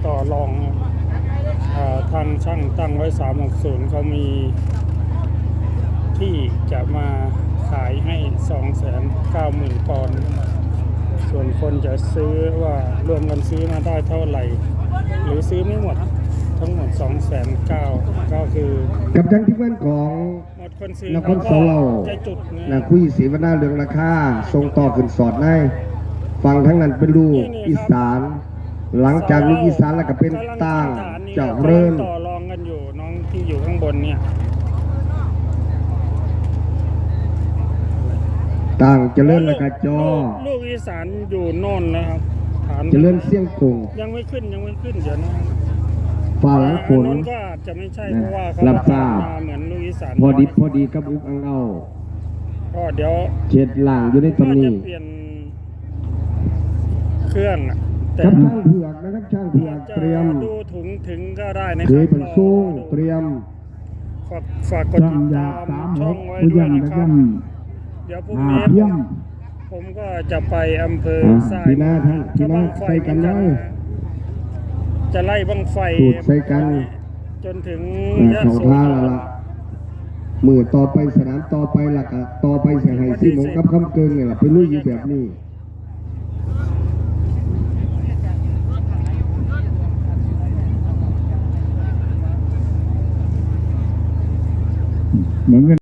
ຕໍ່ລອງ ເອີ ທາງຊ່າງຕັ້ງໄວ້ ສາມຫົກສູນ ເຂົາມີທີ່ຈະມາຂາຍໃຫ້ ສອງແສນເກົ້າໝື່ນປອນ ສ່ວນຄົນຈະຊື້ວ່າລວມກັນຊື້ມາໄດ້ເທົ່າໃດ ຫຼືຊື້ໄມ່ໝົດ ທັງໝົດ ສອງແສນເກົ້າ ກໍຄື ກັບທາງທີມງານຂອງ ນະຄອນສະເຫຼົາ ນະ ຄຸຍເສວະນາເລື່ອງລາຄາ ສົ່ງຕໍ່ຂຶ້ນສອດໃນຝັ່ງທາງນັ້ນເປັນລູກອີສານ ຫຼັງຈາກລູກອີສານແລ້ວກໍເປັນຕ່າງຈະເລີນ ຕໍ່ລອງກັນຢູ່ ນ້ອງທີ່ຢູ່ຂ້າງບົນເນຍ ຕ່າງຈະເລີນ ແລ້ວກໍຈອ ລູກ ລູກອີສານຢູ່ໂນ່ນແລ້ວ ຖານ ຈະເລີນຊຽງກົງ ຍັງໄມ່ຂຶ້ນ ຍັງໄມ່ຂຶ້ນ ດຽວນະ ຟ້າຫຼັງຝົນ ອາ ອັນນັ້ນກໍອາດຈະໄມ່ໃຊ່ ນະ ເພາະວ່າເຂົາ ຮັບຊາບ ມາເໝືອນລູກອີສານ ພໍດິບພໍດີກັບອຸກອັງເອົາ ກໍດຽວ ເຊັດລ້າງຢູ່ໃນຕອນນີ້ ໜ້າຈະປ່ຽນ ເຄື່ອງນະ ແຕ່ ກັບຊ້າງເຜືອກນະຄັບ ຊ້າງເຜືອກ ຈະ ຕຽມ ດູຖົງເຖິງກໍໄດ້ນະ ເຄີຍບັນສູງ ຕຽມ ຝາກ ຝາກກົດຕິດຕາມຊ່ອງໄວ້ດ້ວຍນະຄັບ ດຽວພວກນີ້ ອ່າ ຜົມກໍຈະໄປອຳເພີ ອ່າ ຊາຍ ທີ່ໜ້າທ່ານ ທີ່ໜ້າໃສ່ກັນເລີຍ ຈະໄລ່ບັ້ງໄຟ ສູດໃສ່ກັນ ຈົນເຖິງ ອ່າ ຍະໂສ ສອງທ່ານລະລະ ມື້ຕໍ່ໄປ ສະໜາມຕໍ່ໄປ ແລ້ວກະຕໍ່ໄປຊິໃຫ້ສີໂມງກັບຄຳເກີງນີ້ລະ ໄປລຸຍຢູ່ແບບນີ້.